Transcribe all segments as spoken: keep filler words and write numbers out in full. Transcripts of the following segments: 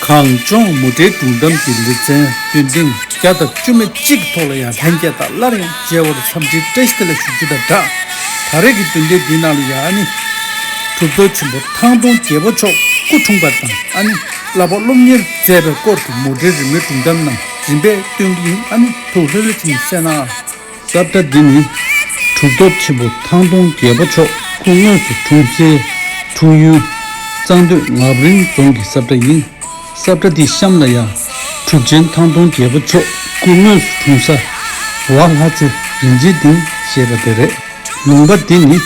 གངས་ལྗོངས་མུ་འབྲེལ་སྒྲུང་གཏམ་གྱི་ལེ་ཚན་སྟོན་ཐེངས་བརྒྱ་དང་བཅུ་མེད་གཅིག་གི་ཐོག་ལ་ཡང་ལྷན་རྒྱས་དང་སླར་ཡང་མཇལ་བར་འཚམས་འདྲིའི་བཀྲ་ཤིས་བདེ་ལེགས་ཞུ་རྒྱུ་དང་སྦྲགས། ད་རེས་ཀྱི་སྟོན་ཐེངས་འདིའི་ནང་ལ་ཡང་ཨ་ནི་གྲུབ་ཐོབ་ཆེན་པོ་ཐང་སྟོང་རྒྱལ་པོ་མཆོག་སྐུ་འཁྲུངས་པ་དང་ཨ་ནི་བསླབ་པ་སློབ་གཉེར་མཛད་པའི་སྐོར་གྱི་མུ་འབྲེལ་རི་མོའི་སྒྲུང་གཏམ་རྣམས་རིམ་པས་སྟོན་གྱི་ཡིན། ཨ་ནི་ཐུགས་ལྷོད་ལྷོད་ཅིག་གསན་ན། ས་བཀྲ་འདི་ནི་གྲུབ་ཐོབ་ཆེན་པོ་ཐང་སྟོང་རྒྱལ་པོ་མཆོག་སྐུ་དངོས་སུ་འཁྲུངས་སའི་འཁྲུངས་ཡུལ་གཙང་སྟོད་ངབ་རིང་རྫོང་གི་ས་བཀྲ་ཡིན། ས་བཀྲ་འདིའི་གཤམ་ལ་ཡང་གྲུབ་ཆེན་ཐང་སྟོང་རྒྱལ་པོ་མཆོག་སྐུ་དངོས་སུ་འཁྲུངས་ས་འབའ་ལྷ་རྩེ་རིན་ཆེན་སྡིངས་ཞེས་པ་དེ་རེད། ལུང་པ་འདི་ནི་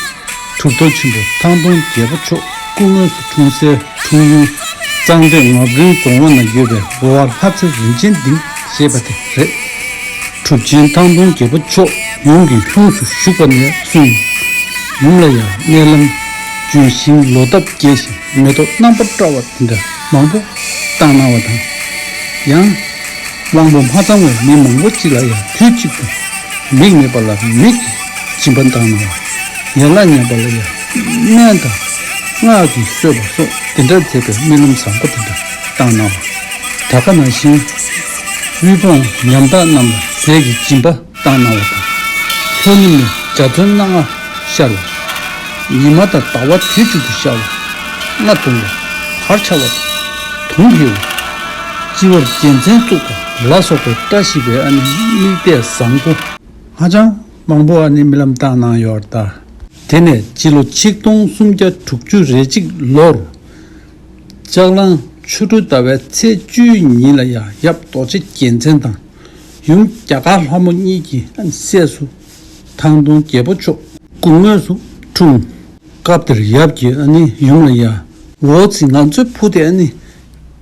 གྲུབ་ཐོབ་ཆེན་པོ་ཐང་སྟོང་རྒྱལ་པོ་མཆོག་སྐུ་དངོས་སུ་འཁྲུངས་སའི་འཁྲུངས་ཡུལ་གཙང་སྟོད་ངབ་རིང་རྫོང་ངོས་ན་ཡོད་པའི་འབའ་ལྷ་རྩེ་རིན་ཆེན་སྡིངས་ཞེས་པ་དེ་རེད། གྲུབ་ཆེན་ཐང་སྟོང་རྒྱལ་པོ་མཆོག་ཡུམ་གྱི་ལྷུམས་སུ་ཞུགས་པ་ནས་བཟུང་ཡུམ་ལ་ཡང་མནལ་ལམ་ལྗོན་ཤིང་ལོ་འདབ་རྒྱས་ཤིང་མེ་ཏོག་རྣམ་པར་བཀྲ་བ་དེ་འདྲ་མང་པོ་བཏང་གནང་བ་དང་། ཡང་དབང་པོ་མ་ཚང་བའི་མི་མང་པོ་ཅིག་ལ་ཡང་དུས་གཅིག་ཏུ་མིག་མེད་པ་ལ་མིག་གི་སྦྱིན་པ་བཏང་གནང་བ། ཡན་ལག་ཉམས་པ་ལ་ཡང་སྨན་དང་སྔགས་ཀྱིས་གསོས་པ་སོགས་དེ་འདྲ་མཛད་པའི་རྨི་ལམ་བཟང་པོ་དེ་འདྲ་བཏང་གནང་བ། ད་ག་ནང་བཞིན་དབུལ་ཕོངས་ཉམ་ཐག་རྣམས་ལ་ཟས་ཀྱི་སྦྱིན་པ་བཏང་གནང་བ་དང་། ལྷོ་ནུབ་ནས་འཇའ་ཚོན་སྣ་ལྔ་ཤར་བ། ཉི་མ་དང་ཟླ་བ་དུས་གཅིག་ཏུ་ཤར་བ། རྔ་བརྡུང་བ། བར་འཆའ་བ་དང་། དུང་འཕེལ་བ། སྤྱི་བོར་རྒྱལ་མཚན་བཙུགས་པ་ལ་སོགས་པའི་བཀྲ་ཤིས་པའི་ཨ་ནི་དམིགས་གཏད་བཟང་པོ་ཧ་ཅང་མང་པོ་ཨ་ནི་རྨི་ལམ་བཏང་གནང་ཡོད་རེད་ད། དེ་ནས་སྤྱི་ལོ་ཆིག་སྟོང་སུམ་བརྒྱ་དྲུག་ཅུ་རེ་གཅིག་ལོར་ལྕགས་གླང་ཆུ་སྦྲུལ་ཟླ་བའི་ཚེས་བཅུའི་ཉིན་ལ་ཡང་ཡབ་རྡོ་རྗེ་རྒྱལ་མཚན་དང་། ཡུམ་རྒྱ་གར་ལྷ་མོ་གཉིས་ཀྱི་སྲས་སུ་ཐང་སྟོང་རྒྱལ་པོ་མཆོག་སྐུ་དངོས་སུ་འཁྲུངས། སྐབས་དེར་ཡབ་ཀྱིས་ཨ་ནི་ཡུམ་ལ་ཡ། འོ་ཙི་ང་ཚོའི་བུ་དེ་ཨ་ནི་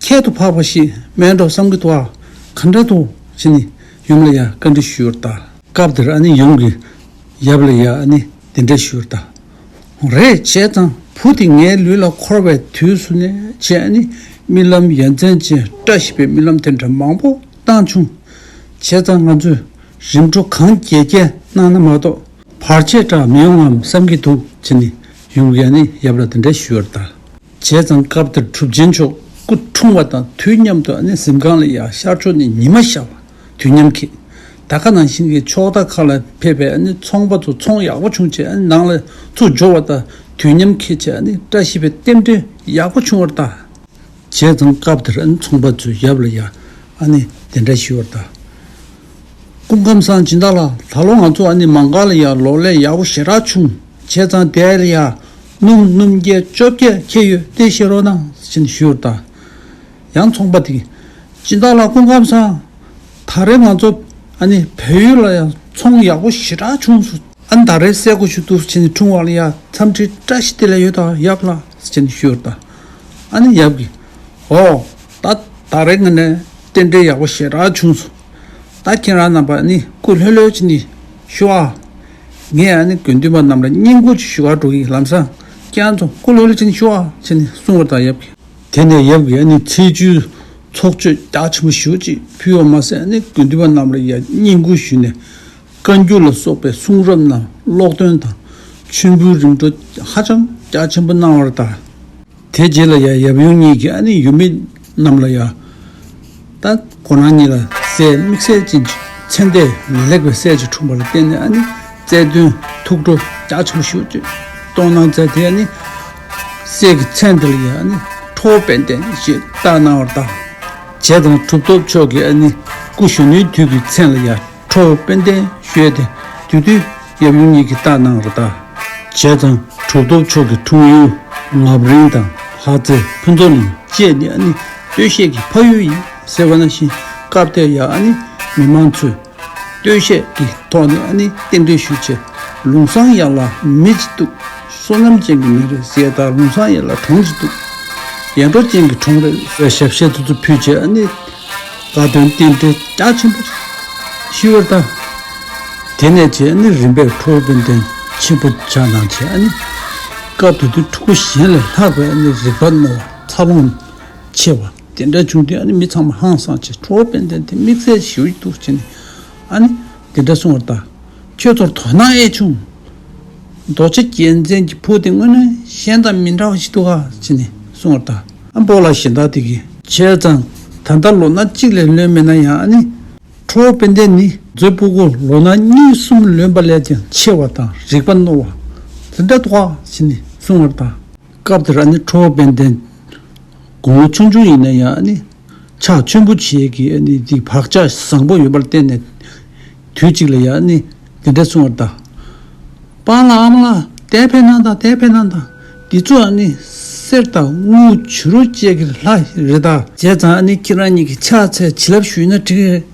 ཁྱད་དུ་འཕགས་པ་ཞིག་མེད་འགྲོ་བསམ་གྱི་འདུག་ཨ། ག་འདྲ་འདུག་ཟེར་ནས་ཡུམ་ལ་ཡ་བཀའ་འདྲི་ཞུས་པར་གདའ། སྐབས་དེར་ཨ་ནི་ཡུམ་གྱིས་ཡབ་ལ་ཡ་ཨ་ནི་དེ་འདྲ་ཞུས་པར་གདའ། རེད། བྱས་ཙང་བུ་དེ་ངའི་ལུས་ལ་འཁོར་བའི་དུས་སུ་ནས་བྱས་ནི་རྨི་ལམ་ཡ་མཚན་ཅན་བཀྲ་ཤིས་པའི་རྨི་ལམ་དེ་འདྲ་མང་པོ་བཏང་བྱུང་། བྱས་ཙང་ང་ཚོས་རིམ་གྲོ་གང་རྒྱས་རྒྱས་གནང་ན་མ་གཏོགས་བར་ཆད་འདྲ་མི་ཡོང་ངམ་བསམ་གྱི་འདུག་ཅེས་ནི་ཡུམ་གྱིས་ནི་ཡབ་ལ་དེ་འདྲ་ཞུས་པར་གདའ། བྱས་ཙང་སྐབས་དེར་གྲུབ་ཆེན་མཆོག་སྐུ་འཁྲུངས་པ་དང་དུས་མཉམ་དུ་ནི་གཟིམ་ཁང་ལ་ཡང་ཤར་ཕྱོགས་ནས་ཉི་མ་ཤར་བ། དུས་མཉམ་ཁེ། ད་ག་ནང་བཞིན་གྱི་ཕྱོགས་མཐའ་ཁག་ལ་ཕེབས་པའི་ཨ་ནི་ཚོང་པ་ཚོ་ཚོང་ཡག་པོ་བྱུང་བྱས་ཨ་ནི་ནང་ལ་ཚུར་འབྱོར་བ་དང་དུས་མཉམ་ཁེ་བྱས་ཨ་ནི་བཀྲ་ཤིས་པའི་རྟེན་འབྲེལ་ཡག་པོ་བྱུང་བར་གདའ། བྱས་ཙང་སྐབས་དེར་ཨ་ནི་ཚོང་པ་ཚོས་ཡབ་ལ་ཡ་ཨ་ནི་དེ་འདྲ་ཞུས་པར་གདའ། སྐུ་ཁམས་བཟང་སྦྱིན་བདག་ལགས། ད་ལོ་ང་ཚོ་ཨ་ནི་མང་ག་ལ་ཡ་ལོ་ལེགས་ཡག་པོ་ཞེ་དྲག་བྱུང་། བྱས་ཙང་དེ་ལ་ཡ་སྣུམ་སྣུམ་བརྒྱད་བཅོ་བརྒྱད་ཁེ་ཡོད་དེ་བཞེས་རོགས་གནང་ཞེས་ཞུས་པར་གདའ། ཡང་ཚོང་པ་དེས། སྦྱིན་བདག་ལགས་སྐུ་ཁམས་བཟང་། ད་རེས་ང་ཚོ་ཨ་ནི་བལ་ཡུལ་ལ་ཡང་ཚོང་ཡག་པོ་ཞེ་དྲག་བྱུང་སོང་། ཨ་ནི་ད་རེས་སྲས་སྐུ་ཞུ་འདུག་ཟེར་ནས་འཁྲུངས་པ་ལ་ཡང་འཚམས་འདྲི་བཀྲ་ཤིས་བདེ་ལེགས་ཡོད་ད་ཡབ་ལགས་ཟེར་ནས་ཞུས་པར་གདའ། ཨ་ནི་ཡབ་ཀྱིས། ཨོ། ད་ད་རེས་ངས་ནས་རྟེན་འབྲེལ་ཡག་པོ་ཞེ་དྲག་བྱུང་སོང་། ད་ཁྱེད་རང་རྣམ་པ་ནི་སྐུ་ལྷོད་ལྷོད་བྱས་ནས་བཞུགས་ཨ། ངས་ཨ་ནི་དགེ་འདུན་པ་རྣམས་ལ་བསྙེན་བཀུར་ཅིག་ཞུ་གར་འགྲོ་གི་ཡིན། ལམ་སང་ཁྱེད་རང་ཚོ་སྐུ་ལྷོད་ལྷོད་བྱས་ནས་བཞུགས་ཨ་ཟེར་ནས་གསུངས་པར་གདའ་ཡབ་ཀྱིས། དེ་ནས་ཡབ་ཀྱིས་ཨ་ནི་ཚེས་བཅུའི་ཚོགས་མཆོད་རྒྱ་ཆེན་པོ་ཞེ་པོ་ཅིག་ཕུལ་བ་མ་ཟད་ཨ་ནི་དགེ་འདུན་པ་རྣམས་ལ་ཡང་བསྙེན་བཀུར་ཞུས་ནས་བཀའ་འགྱུར་ལ་སོགས་པའི་གསུང་རབ་རྣམས་ཀློག་འདོན་དང་མཆོད་འབུལ་རིམ་གྲོ་ཧ་ཅང་རྒྱ་ཆེན་པོ་གནང་བར་གདའ། དེ་རྗེས་ལ་ཡང་ཡབ་ཡུམ་གཉིས་ཀྱིས་ཨ་ནི་ཡུལ་མི་རྣམས་ལ་ཡང་། ད་ཁོ་རང་གཉིས་ལ་སྲས་དམིགས་བསལ་ཅན་གྱི་མཚན་ལྟས་ལེགས་པའི་སྲས་ཅིག་འཁྲུངས་པ་ལ་བརྟེན་ནས་ཨ་ནི་རྩལ་འདོན་ཐུགས་སྤྲོ་རྒྱ་ཆེན་པོ་ཞེ་པོ་ཅིག་གཏོང་གནང་མཛད་དེ་ཨ་ནི་སྲས་ཀྱི་མཚན་དེ་ལ་ཡང་ཨ་ནི་ཁྲོ་བོ་དཔལ་ལྡན་ཞེས་བཏགས་གནང་བར་གདའ། བྱས་ཙང་གྲུབ་ཐོབ་མཆོག་གིས་ཨ་ནི་སྐུ་གཞོན་ནུའི་དུས་ཀྱི་མཚན་ལ་ཡང་ཁྲོ་བོ་དཔལ་ལྡན་ཞུས་ཏེ་དུས་དུས་ཡབ་ཡུམ་གཉིས་ཀྱིས་བཏགས་གནང་བར་གདའ། བྱས་ཙང་གྲུབ་ཐོབ་མཆོག་གི་འཁྲུངས་ཡུལ་ངབ་རིང་དང་ལྷ་རྩེ་ཕུན་ཚོགས་གླིང་བཅས་ནི་ཨ་ནི་སྟོད་གཞས་ཀྱི་ཕ་ཡུལ་ཡིན་ཟེར་བ་ནང་བཞིན་སྐབས་དེར་ཡང་ཨ་ནི་མི་མང་ཚོས་སྟོད་གཞས་ཀྱི་ཐོག་ནས་ཨ་ནི་རྟེན་འབྲེལ་ཞུས་བྱས་ལུང་བཟང་ཡར་ལ་མི་གཅིག་འདུག་བསོད་ནམས་ཅན་གྱི་མི་རེད་ཟེར་དང་ལུང་བཟང་ཡར་ལ་གྲོང་གཅིག་འདུག་ཡར་འབྲོག་ཅན་གྱི་གྲོང་རེད་ཟེར་ཞབས་གཞས་དེ་ཚོ་ཕུལ་བྱས་ཨ་ནི་དགའ་སྟོན་རྟེན་འབྲེལ་རྒྱ་ཆེན་པོ་ཞུས་པར་གདའ། དེ་ནས་བྱས་ཨ་ནི་རིམ་པས་ཁྲོ་བོ་དཔལ་ལྡན་ཆེན་པོ་ཆགས་གནང་བྱས་ཨ་ནི་སྐབས་དེ་དུས་ཕྲུ་གུ་གཞན་ལས་ལྷག་པའི་ཨ་ནི་རིག་པ་རྣོ་བ་འཚར་ལོངས་ཆེ་བ་དེ་འདྲ་བྱུང་དུས་ཨ་ནི་མི་ཚང་མ་ཧང་སངས་བྱས་ཁྲོ་བོ་དཔལ་ལྡན་དེ་དམིགས་བསལ་ཞེ་པོ་ཅིག་འདུག་བྱས་ནས་ཨ་ནི་དེ་འདྲ་གསུངས་པར་གདའ། ཁྱོད་ཚོར་དོ་སྣང་ཨེ་བྱུང་། རྡོ་རྗེ་རྒྱལ་མཚན་གྱི་བུ་དེ་དངོས་གནས་གཞན་དང་མི་འདྲ་བ་ཞིག་འདུག་ག་ཅེས་ནས་གསུངས་པར་གདའ། ཨ་སྤོ་ལགས་གཞན་དག་དེ་གིས་ བྱས་ཙང་ད་ལྟ་ལོ་ན་གཅིག་ལས་ལོན་མེད་ན་ཡང་ཨ་ནི། ཁྲོ་བོ་དཔལ་ལྡན་ནི་མཛོད་ཕྲུ་གུ་ལོ་ན་གཉིས་གསུམ་ལོན་པ་ལས་ཀྱང་ཆེ་བ་དང་རིག་པ་རྣོ་བ་དེ་འདྲ་འདུག་ག་ཟེར་ནས་གསུང་བར་གདའ། སྐབས་དེར་ཨ་ནི་ཁྲོ་བོ་དཔལ་ལྡན་དགུང་ལོ་ཆུང་ཆུང་ཡིན་ན་ཡང་ཨ་ནི་ཕྱག་མཆོད་འབུལ་བྱེད་ཀྱི་ཨ་ནི་དེ་བག་ཆགས་བཟང་པོ་ཡོད་པར་བརྟེན་ནས་དུས་གཅིག་ལ་ཡང་ཨ་ནི་དེ་འདྲ་གསུང་བར་གདའ། པཱ་ལགས་ཨ་མ་ལགས་དེར་ཕེབས་གནང་དང་དེར་ཕེབས་གནང་དང་། འདི་ཚོ་ཨ་ནི་གསེར་དང་དངུལ་བྱུ་རུ་བཅས་ཀྱི་ལྷ་རེད་ད། བྱས་ཙང་ཨ་ནི་ཁྱེད་རང་གཉིས་ཀྱི་ཕྱག་འཚལ་བྱིན་རླབས་ཞུས་ན་འགྲིག་གི་རེད།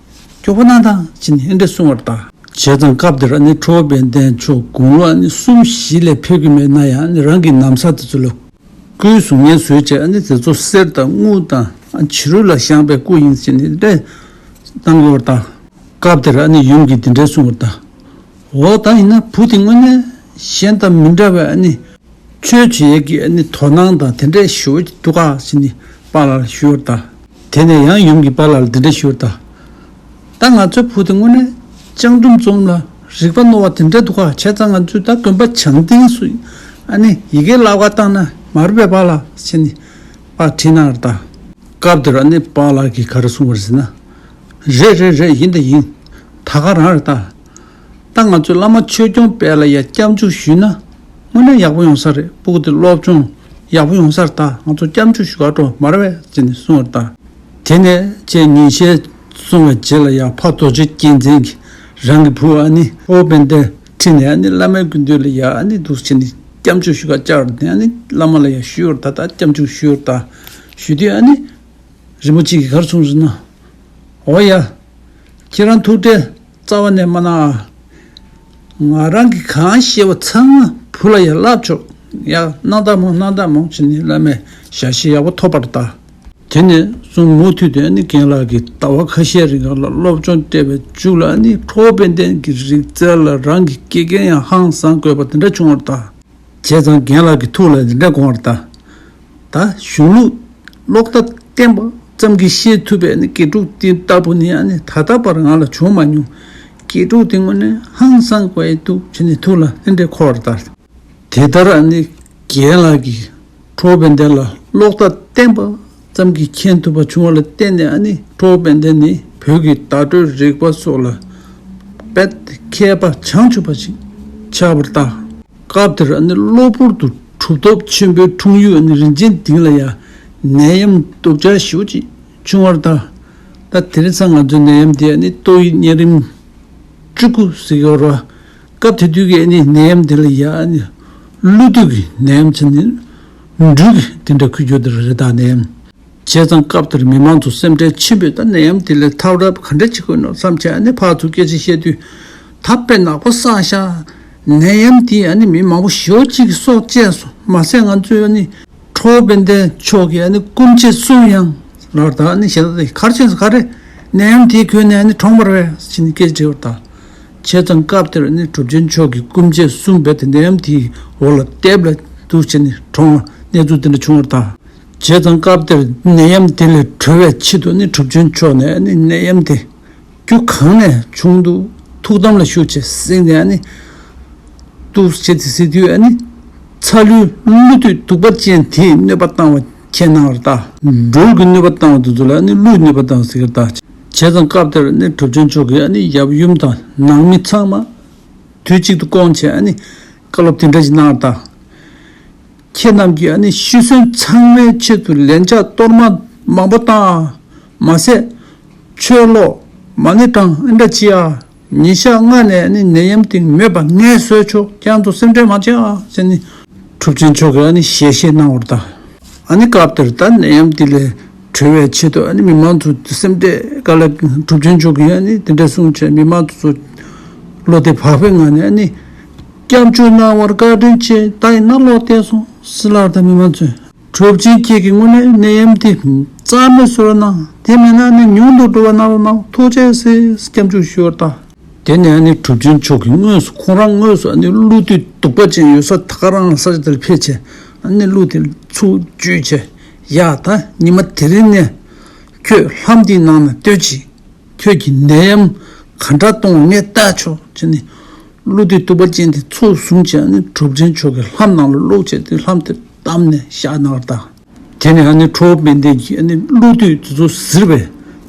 མགྱོགས་པོ་གནང་དང་ཟེར་ནས་ཨེ་འདྲ་གསུང་བར་གདའ། བྱས་ཙང་སྐབས་དེར་ཨ་ནི་ཁྲོ་བོ་དཔལ་ལྡན་མཆོག་དགུང་ལོ་ཨ་ནི་གསུམ་བཞི་ལས་ཕེབས་ཀྱི་མེད་ན་ཡང་ཨ་ནི་རང་གི་ན་བཟའ་དེ་ཚོ་ལ་སྐུའི་གཟུགས་བརྙན་བཟོས་བྱས་ཨ་ནི་དེ་ཚོ་གསེར་དང་དངུལ་དང་ཨ་བྱུ་རུ་ལ་བཞེངས་པའི་སྐུ་ཡིན་ཟེར་ནས་ཨེ་འདྲ་གནང་ཡོད་པར་གདའ། སྐབས་དེར་ཨ་ནི་ཡུམ་གྱིས་འདི་འདྲ་གསུང་བར་གདའ། འོ་ད་ཡིན་ན་བུ་དེ་དངོས་གནས་གཞན་དང་མི་འདྲ་བའི་ཨ་ནི། ཆོས་བྱེད་ཡས་ཀྱི་ཨ་ནི་དོ་སྣང་དང་དེ་འདྲས་ཞུ་འདུག་ག་ཟེར་ནས་པཱ་ལགས་ལ་ཞུས་པར་གདའ། དེ་ནས་ཡང་ཡུམ་གྱིས་པཱ་ལགས་ལ་འདི་འདྲས་ཞུས་པར་གདའ། ད་ང་ཚོའི་བུ་དེ་དངོས་གནས་སྤྱང་གྲུང་འཛོམས་ལ་རིག་པ་རྣོ་བ་དེ་འདྲས་འདུག་ག། བྱས་ཙང་ང་ཚོས་ད་དགོན་པ་བྱང་སྟེང་སུ་ཨ་ནི་ཡི་གེ་བསླབ་ག་བཏང་ན་མ་རེད་པས་པཱ་ལགས་ཟེར་ནས་པར་བྲིས་གནང་བར་གདའ། སྐབས་དེར་ཨ་ནི་པཱ་ལགས་ཀྱིས་ག་རེ་གསུངས་པ་རེད་ཟེར་ན། རེད་རེད་རེད། ཡིན་དང་ཡིན། ད་ག་རང་རེད་ད། ད་ང་ཚོས་བླ་མ་ཆོས་སྐྱོང་དཔལ་ལ་ཡ་སྐྱབས་འཇུག་ཞུས་ན་དངོས་གནས་ཡག་པོ་ཡོང་ས་རེད། སྤུ་གུ་དེ་སློབ་སྦྱོང་ཡག་པོ་ཡོང་ས་རེད་ད། ང་ཚོ་སྐྱབས་འཇུག་ཞུ་ག་འགྲོ་མ་རེད་པས་ཟེར་ནས་གསུངས་པ་རེད་ད། དེ་ནས་ཁྱེད་ཉིན་ཤས་སོང་བའི་རྗེས་ལ་ཡ་ཕ་རྡོ་རྗེ་རྒྱལ་མཚན་གྱིས་རང་གི་བུ་ཨ་ནི་ཨོ་དཔལ་ལྡན་ཁྲིད་ནས་ཨ་ནི་བླ་མའི་སྐུ་མདུན་ལ་ཡ་ཨ་ནི་འདུག་བྱས་ནས་སྐྱབས་འཇུག་ཞུ་ག་བཅར་ནས་ཨ་ནི་བླ་མ་ལ་ཡ་ཞུས་པ་རེད་ད། ད་སྐྱབས་འཇུག་ཞུས་པ་རེད་ད། ཞུ་དུས་ཨ་ནི། རིན་པོ་ཆེ་གིས་ག་རེ་གསུངས་ཟེར་ན། འོ་ཡ། ཁྱེད་རང་ཐུགས་ཁྲལ་རྩ་བ་ནས་མ་གནང་ཨ། ང་རང་གིས་གང་ཤེས་པ་ཚང་མ་བུ་ལ་ཡ་བསླབ་ཆོག། ཡ་གནང་དང་མ་གནང་དང་མ་བྱས་ནས་བླ་མས་ཞལ་བཞེས་ཡག་པོ་ཐོབ་པ་རེད་ད། དེ་ནས་བཟུང་མུ་མཐུད་དུ་ཨ་ནི་རྒན་ལགས་ཀྱིས་ཟླ་བ་ཁ་ཤས་རིང་ལ་སློབ་སྦྱོང་སྤྲད་པའི་མཇུག་ལ་ཨ་ནི་ཁྲོ་བོ་དཔལ་ལྡན་གྱི་རིག་རྩལ་ལ་རང་གི་དགེ་རྒན་ཡང་ཧང་སང་དགོས་པ་དེ་འདྲ་བྱུང་བ་རེད་ད། བྱས་ཙང་རྒན་ལགས་ཀྱི་ཐུགས་ལ་འདི་འདྲ་དགོངས་པ་རེད་ད། ད་གཞུང་ལུགས་ཀློག་དང་བསྟན་པ་ཙམ་གྱིས་ཤེས་ཐུབ་པའི་ནི་དགེ་ཕྲུག་དེ་ལྟ་བུ་ནི་ཨ་ནི་ད་ལྟ་བར་ང་ལ་བྱུང་མ་མྱོང་། དགེ་ཕྲུག་དེ་དངོས་གནས་ཧང་སང་དགོས་ཡས་འདུག་བྱས་ནས་ཐུགས་ལ་ཨེ་འདྲ་འཁོར་བ་རེད་ད། དེ་ལྟར་ཨ་ནི་རྒན་ལགས་ཀྱིས་ཁྲོ་བོ་དཔལ་ལྡན་ལ་ཀློག་དང་བསྟན་པ་ཙམ་གྱིས་མཁྱེན་ཐུབ་པ་བྱུང་བ་ལ་བརྟེན་ནས་ཨ་ནི་ཁྲོ་བོ་དཔལ་ལྡན་ནི་བོད་ཀྱི་བརྡ་སྤྲོད་རིག་པ་སོགས་ལ་དཔེ་མཁས་པ་བྱང་ཆུབ་པ་ཞིག་ཆགས་པར་གདའ། སྐབས་དེར་ཨ་ནི་གློ་བུར་དུ་གྲུབ་ཐོབ་ཆེན་པོའི་འཁྲུངས་ཡུལ་ཨ་ནི་རིན་ཆེན་སྡིངས་ལ་ཡང་ནད་ཡམས་སྡུག་ཅག་ཞེ་པོ་ཅིག་བྱུང་བར་གདའ། ད་དེ་རིང་སང་ང་ཚོའི་ནད་ཡམས་འདི་ཨ་ནི་ཏོག་དབྱིབས་གཉན་རིམས་བཅུ་དགུ་ཟེར་གྱི་ཡོད་རེད་བ། སྐབས་དེ་དུས་ཀྱི་ཨ་ནི་ནད་ཡམས་འདི་ལ་ཡང་ཨ་ནི་ཀླུ་བདུད་ཀྱི་ནད་ཡམས་ཟེར་ནས་འབྲུ་གི་དེ་འདྲ་ཁུ་བྱུག་དེ་རེད་ད་ནད་ཡམས། བྱས་ཙང་སྐབས་དེར་མི་མང་ཚོ་སེམས་ཁྲལ་ཆེན་པོས་ད་ནད་ཡམས་དེ་ལས་ཐར་ཐབས་ག་འདྲ་བྱེད་དགོས་ནོ་བསམ་བྱས་ཨ་ནི་ཕར་ཚུར་སྐད་ཆ་བཤད་དུས། ད་དཔེ་ནག་པོ་བསགས་ཤག། ནད་ཡམས་དེས་ཨ་ནི་མི་མང་པོ་ཞེ་པོ་ཅིག་གི་སྲོག་བཅད་སོང་། མ་ཟད་ང་ཚོའི་ཨ་ནི་ཁྲོ་བོ་དཔལ་ལྡན་མཆོག་གི་ཨ་ནི་སྐུ་མཆེད་གསུམ་ཡང་ལར་ད་ཨ་ནི་ཞེ་ད་དེ་གར་ཕྱིན་སོང་། ག་རེ་ནད་ཡམས་དེའི་ཁོལ་ནས་ཨ་ནི་གྲོངས་པ་རེད་ཟེར་ནས་སྐད་ཆ་དྲིས་པར་གདའ། བྱས་ཙང་སྐབས་དེར་ནི་གྲུབ་ཆེན་མཆོག་གི་སྐུ་མཆེད་གསུམ་རྦད་དེ་ནད་ཡམས་དེའི་འོག་ལ་ལྟེབ་ལ་འདུག་བྱས་ནས་གྲོངས་པ་གནས་ཚུལ་དེ་འདྲ་བྱུང་བར་གདའ། བྱས་ཙང་སྐབས་དེར་ནད་ཡམས་དེ་ལས་གྲོལ་བའི་ཆེད་དུ་ནི་གྲུབ་ཆེན་མཆོག་ནས་ནི་ནད་ཡམས་དེ་རྒྱུ་གང་ནས་བྱུང་འདུག་ཐུགས་དམ་ལ་བཞུགས་བྱས་གཟིགས་ནས་ནི་འདུག་བྱས་ཏེ་གཟིགས་དུས་ནི་ཚ་ལུའི་ཀླུ་བདུད་གདུག་པ་ཅན་དེས་གནོད་པ་བཏང་བ་མཁྱེན་གནང་བར་གདའ། སྦྲུལ་གྱིས་གནོད་པ་བཏང་བ་དེ་ཚོ་ལ་ནི་ཀླུས་གནོད་པ་བཏང་ཟེར་གྱི་རེད་གདའ། བྱས་ཙང་སྐབས་དེར་ནི་གྲུབ་ཆེན་མཆོག་གིས་ནི་ཡབ་ཡུམ་དང་ནང་མི་ཚང་མ་དུས་གཅིག་ཏུ་བསྐོངས་བྱས་ནི་བཀའ་སློབ་དེ་འདྲ་ཞིག་གནང་བར་གདའ། ཁྱེད་རྣམས་ཀྱིས་ནི་ཤི་གསོན་ཚང་མའི་ཆེད་དུ་ལན་ཆགས་གཏོར་མ་མང་པོ་བཏང་། མ་ཟད་ཆོས་ཀློག་མ་ཎི་བགྲང་ཨེ་འདྲ་ཅི་ཨ། ཉིན་ཞག་ལྔ་ནས་ནི་ནད་ཡམས་དེ་མེད་པ་ངས་བཟོས་ཆོག། ཁྱེད་རང་ཚོ་སེམས་ཁྲལ་མ་བྱེད་ཨ་ཟེར་ནི་གྲུབ་ཆེན་མཆོག་གིས་ནི་ཞལ་བཞེས་གནང་བར་གདའ། ཨ་ནི་སྐབས་དེར་ད་ནད་ཡམས་དེ་ལས་གྲོལ་བའི་ཆེད་དུ་ཨ་ནི་མི་མང་ཚོ་སེམས་ཁྲལ་ག་ལ་གྲུབ་ཆེན་མཆོག་གིས་ཨ་ནི་དེ་འདྲ་གསུངས་བྱས་མི་མང་ཚོ་བློ་བདེ་བག་ཕེབས་ངང་ནས་ཨ་ནི་སྐྱབས་བཅོལ་གནང་བར་བཀའ་དྲིན་ཆེ། ད་ཡིན་ན་ལོག་བསྡད་སོང་ཟེར་ལབ་དང་མི་མང་ཚོས། གྲུབ་ཆེན་ཁྱེད་ཀྱི་དངོས་གནས་ནད་ཡམས་དེ་རྩ་མེད་བཟོ་རོགས་གནང་། དེ་མེད་ན་ནི་ཉུང་དུ་འགྲོ་བ་གནང་རོགས་གནང་། ཐུགས་རྗེ་ཆེ་ཟེར་སྐྱབས་འཇུག་ཞུ་བར་གདའ། དེ་ནས་ནི་གྲུབ་ཆེན་མཆོག་གིས་དངོས་སུ་ཁོང་རང་དངོས་སུ་ནི་ཀླུ་བདུད་གདུག་པ་ཅན་ཡོད་ས་ད་ག་རང་ལ་ས་ཆ་དེར་ཕེབས་བྱས་ནི་ཀླུ་དེ་ཚུར་བཅོས་བྱས། ཡ་ད་ཉི་མ་དེ་རིང་ནས་ཁྱོད་ལྷམ་འདིའི་ནང་ན་སྡོད་ཅིག། ཁྱོད་ཀྱིས་ནད་ཡམས་ག་འདྲ་གཏོང་བ་ངས་ལྟ་ཆོག་བྱས་ནས་ཀླུ་བདུད་གདུག་པ་ཅན་དེ་ཚུར་བཟུང་བྱས་ནས་གྲུབ་ཆེན་མཆོག་གི་ལྷམ་ནང་ལ་བླུགས་བྱས་ཏེ་ལྷམ་དེ་བསྡམས་ནས་བཞག་གནང་བར་གདའ། དེ་ནས་ཨ་ནི་ཁྲོ་བོ་དཔལ་ལྡན་གྱིས་ཨ་ནི་ཀླུ་བདུད་དེ་ཚོ་གཟིར་བས་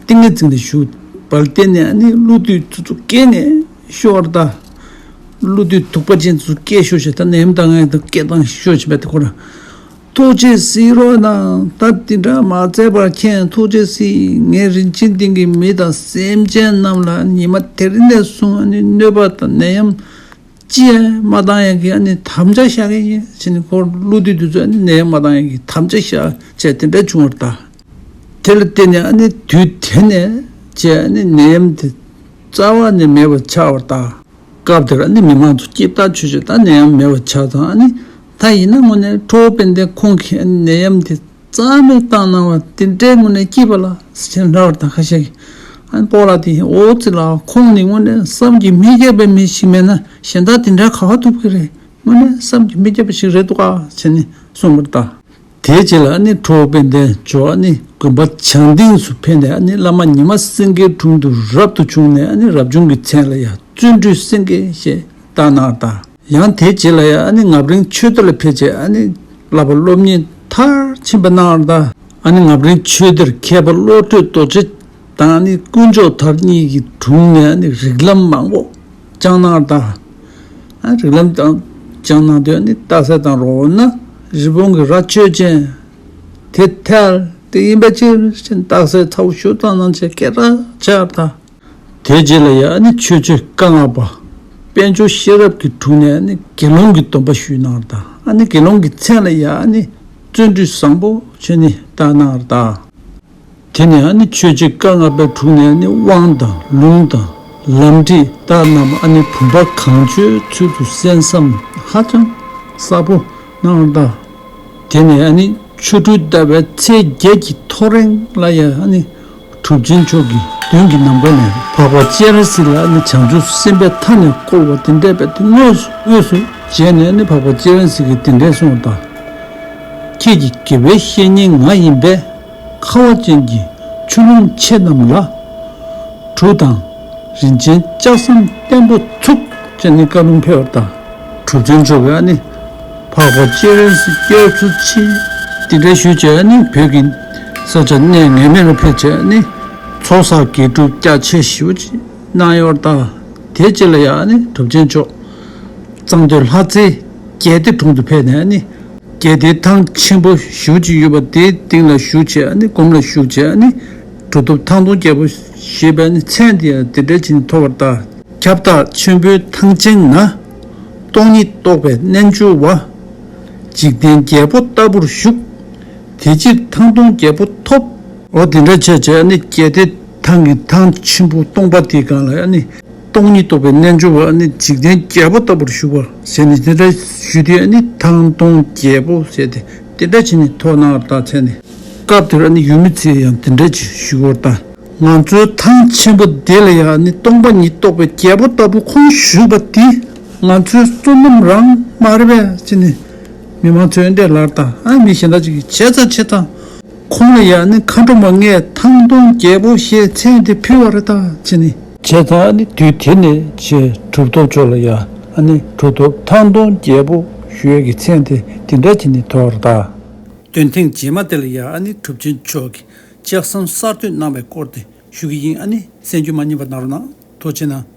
ཏིང་ངེ་འཛིན་ལ་ཞུགས་པར་བརྟེན་ནས་ཨ་ནི་ཀླུ་བདུད་དེ་ཚོ་སྐད་ནས་ཤོར་བར་གདའ། ཀླུ་བདུད་གདུག་པ་ཅན་ཚོ་སྐད་ཤོར་བྱས། ད་ནད་ཡམས་དང་ངན་དང་སྐད་བཏང་ཤོར་བྱས་པས། དེ་ཁོ་རང་ཐུགས་རྗེས་གཟིགས་རོགས་གནང་། ད་འདི་འདྲ་མ་མཛད་པར་མཁྱེན། ཐུགས་རྗེས་གཟིགས། ངས་རིན་ཆེན་གཏིང་གི་མི་དང་སེམས་ཅན་རྣམས་ལ་ཉི་མ་དེ་རིང་ནས་བཟུང་ཨ་ནི་གནོད་པ་དང་ནད་ཡམས་ཅི་ཡང་མ་བཏང་ཡག་གི་ཨ་ནི་དམ་བཅའ་བཞག་གི་ཡིན་ཟེར་ནས། ཁོ་ཀླུ་བདུད་དེ་ཚོ་ཨ་ནི་ནད་ཡམས་མ་བཏང་ཡག་གི་དམ་བཅའ་བཞག་བྱས་དེ་འདྲ་བྱུང་བར་གདའ། དེ་ལ་བརྟེན་ནས་ཨ་ནི་དུས་དེ་ནས་བྱས་ཨ་ནི་ནད་ཡམས་དེ་རྩ་བ་ནས་མེད་པར་ཆགས་པར་གདའ། སྐབས་དེར་ཨ་ནི་མི་མང་ཚོ་སྐྱིད་ཐག་ཆོད་བྱས། ད་ནད་ཡམས་མེད་པར་ཆགས་ཙང་ཨ་ནི་ད་ཡིན་ན་དངོས་གནས་ཁྲོ་བོ་དཔལ་ལྡན་ཁོང་གིས་ཨ་ནི་ནད་ཡམས་དེ་རྩ་མེད་བཏང་གནང་བ་དེ་འདྲའི་དངོས་གནས་སྐྱིད་པ་ལ་ཟེར་ནས་ལབ་པར་གདའ། ཁ་ཤས་ཀྱིས་ཨ་ནི་སྤོ་ལགས་དེ་ཨོ་ཙི་ལགས། ཁོང་ནི་དངོས་གནས་བསམ་གྱིས་མི་ཁྱབ་པའི་མི་ཞིག་མེད་ན་གཞན་དག་དེ་འདྲ་ག་པར་ཐུབ་ཀྱི་རེད། དངོས་གནས་བསམ་གྱིས་མི་ཁྱབ་པ་ཞིག་རེད་འདུག་ག་ཟེར་ནས་གསུངས་པར་གདའ། དེའི་རྗེས་ལ་ཨ་ནི་ཁྲོ་བོ་དཔལ་ལྡན་མཆོག་ཨ་ནི་དགོན་པ་བྱང་སྡིངས་སུ་ཕེབས་ནས་ཨ་ནི་བླ་མ་ཉི་མ་སེང་གེའི་དྲུང་དུ་རབ་ཏུ་བྱུང་ནས་ཨ་ནི་རབ་བྱུང་གི་མཚན་ལ་ཡང་བརྩོན་འགྲུས་སེང་གེ་ཞེས་བཏགས་གནང་བར་གདའ། ཡང་དེའི་རྗེས་ལ་ཡང་ཨ་ནི་ངམ་རིང་ཆོས་སྡེ་ལ་ཕེབས་བྱས་ཨ་ནི་བསླབ་པ་སློབ་གཉེར་མཐར་ཕྱིན་པ་གནང་བར་གདའ། ཨ་ནི་ངམ་རིང་ཆོས་སྡེར་མཁས་པ་བློ་གྲོས་རྡོ་རྗེ་དང་ཨ་ནི་དཀོན་མཆོག་དར་གཉིས་ཀྱི་དྲུང་ནས་ཨ་ནི་རིགས་ལམ་མང་པོ་སྦྱངས་གནང་བར་གདའ། ཨ་རིགས་ལམ་དང་སྦྱངས་གནང་དུས་ཨ་ནི་སྟག་གཟིག་དང་རོ་ན་རི་བོང་གི་རྭ་ཅོ་ཅན་དེ་ཐལ་དེ་ཡིན་པ་ཅིར་ཕྱིན་སྟག་གཟིག་ཚ་བོ་ཞུ་ཙང་ནང་ཆེ་སྐད་གྲགས་ཆགས་པར་གདའ། དེའི་རྗེས་ལ་ཡང་ཨ་ནི་ཆོས་སྤྱོད་བཀའ་མངགས་པ་དཔལ་འབྱོར་ཤེས་རབ་ཀྱི་དྲུང་ནས་ཨ་ནི་དགེ་སློང་གི་སྡོམ་པ་ཞུས་གནང་བར་གདའ། ཨ་ནི་དགེ་སློང་གི་མཚན་ལ་ཡང་ཨ་ནི་བརྩོན་འགྲུས་བཟང་པོ་བྱས་ནས་བཏགས་གནང་བར་གདའ། དེ་ནས་ཨ་ནི་ཆོས་སྤྱོད་བཀའ་མངགས་པའི་དྲུང་ནས་ཨ་ནི་དབང་དང་ལུང་དང་ལམ་ཁྲིད་ལྟར་རྣམས་ཨ་ནི་བུམ་པ་གང་བྱོའི་ཚུལ་དུ་གསན་བསམ་ཧ་ཅང་ཟབ་པོ་གནང་བར་གདའ། དེ་ནས་ཨ་ནི་ཆོ་འཕྲུལ་ཟླ་བའི་ཚེས་བརྒྱད་ཀྱི་ཐོ་རེངས་ལ་ཡང་ཨ་ནི་གྲུབ་ཆེན་མཆོག་གིས་མདུན་གྱི་ནམ་མཁའ་ནས་འཕགས་པ་སྤྱན་རས་གཟིགས་ལ་ཨ་ནི་བྱང་ཆུབ་སེམས་དཔའི་མཐའ་ནས་བསྐོར་བ་དེ་འདྲ་བས་དེ་དངོས་སུ་དངོས་སུ་མཇལ་ནས་ཨ་ནི་འཕགས་པ་སྤྱན་རས་གཟིགས་ཀྱིས་དེ་འདྲ་གསུངས་པར་གདའ། ཁྱེད་ཀྱི་དགེ་བའི་བཤེས་གཉེན་ང་ཡིན་པས། ཁ་བ་ཅན་གྱི་ཆོས་ལུང་ཆེ་རྣམས་ལ། གྲུ་དང་རིན་ཆེན་ལྕགས་ཟམ་བརྟན་པོ་ཚུགས་ཅེས་ནི་བཀའ་ལུང་ཕེབས་པར་གདའ། གྲུབ་ཆེན་མཆོག་གིས་ཨ་ནི་འཕགས་པ་སྤྱན་རས་གཟིགས་སྐྱབས་སུ་མཆི། དེ་འདྲ་ཞུས་བྱས་ཨ་ནི་བོད་ཀྱི་ས་ཆ་གནས་ངེས་མེད་ལ་ཕེབས་བྱས་ཨ་ནི་ཚོགས་བསགས་དགེ་སྒྲུབ་རྒྱ་ཆེ་ཞེ་པོ་ཅིག་གནང་ཡོད་པར་གདའ། དེའི་རྗེས་ལ་ཡང་ཨ་ནི་གྲུབ་ཆེན་མཆོག་གཙང་སྟོད་ལྷ་རྩེའི་རྒྱལ་བདེ་དྲུང་དུ་ཕེབས་ནས་ཨ་ནི་རྒྱལ་བདེའི་ཐང་ཆེན་པོ་ཞེ་པོ་ཅིག་ཡོད་པ་དེའི་སྟེང་ལ་བཞུགས་བྱས་ཨ་ནི་སྒོམ་ལ་བཞུགས་བྱས་ཨ་ནི་གྲུབ་ཐོབ་ཐང་སྟོང་རྒྱལ་པོ་ཞེས་པའི་ཨ་ནི་མཚན་དེ་ཡང་དེ་འདྲ་བྱས་ནས་ཐོབ་པར་གདའ། ཁྱབ་བདག་ཆེན་པོའི་ཐང་ཆེན་ན། སྟོང་ཉིད་རྟོགས་པའི་རྣལ་འབྱོར་བ། འཇིག་རྟེན་རྒྱལ་པོ་ལྟ་བུར་བཞུགས། དེ་ཕྱིར་ཐང་སྟོང་རྒྱལ་པོ་ཐོབ། འོ་དེ་འདྲ་བྱས་བྱས་ཨ་ནི་རྒྱལ་བདེ་ཐང་གི་ཐང་ཆེན་པོ་སྟོང་པ་དེའི་སྒང་ལ་ཨ་ནི་སྟོང་ཉིད་རྟོགས་པའི་རྣལ་འབྱོར་བ་ཨ་ནི་འཇིག་རྟེན་རྒྱལ་པོ་ལྟ་བུར་བཞུགས་པ་ཟེར་ནས་དེ་འདྲ་ཞུས་དུས་ཨ་ནི་ཐང་སྟོང་རྒྱལ་པོ་ཟེར་ཏེ་དེ་འདྲ་བྱས་ནས་ཐོབ་གནང་བར་གདའ་མཚན་ནས། སྐབས་དེར་ཨ་ནི་ཡུལ་མི་ཚོས་ཡང་དེ་འདྲ་ཅིག་ཞུ་བར་གདའ། ང་ཚོའི་ཐང་ཆེན་པོ་འདི་ལ་ཡང་ནི་སྟོང་པ་ཉིད་རྟོགས་པའི་རྒྱལ་པོ་ལྟ་བུ་ཁོང་བཞུགས་པ་འདི་ང་ཚོའི་བསོད་ནམས་རང་མ་རེད་པས་ཟེར་ནས་མི་མང་ཚོས་འདྲ་ལབ་པར་གདའ། ཨ་མི་གཞན་དག་ཅིག་གིས་བྱས་ཙང་བྱས་ཙང་ཁོང་ལ་ཡང་ནི་མཁའ་འགྲོ་མ་ལྔས་ཐང་སྟོང་རྒྱལ་པོ་ཞེས་མཚན་དེ་ཕུལ་བ་རེད་ད་ཟེར་ནས། བྱས་ཙང་ཨ་ནི་དུས་དེ་ནས་བྱས་གྲུབ་ཐོབ་མཆོག་ལ་ཡང་ཨ་ནི་གྲུབ་ཐོབ་ཐང་སྟོང་རྒྱལ་པོ་ཞུ་ཡས་ཀྱི་མཚན་དེ་དེ་འདྲ་བྱས་ནས་ཐོབ་པ་རེད་ད། འདོན་ཐེངས་རྗེས་མ་དེ་ལ་ཡང་ཨ་ནི་གྲུབ་ཆེན་མཆོག་གིས་ལྕགས་ཟམ་གསར་གཏོད་གནང་བའི་སྐོར་དེ་ཞུ་གི་ཡིན། ཨ་ནི་གསན་རྒྱུ་མ་བསྙེལ་བ་གནང་རོགས་གནང་། ཐུགས་རྗེ་གནང་།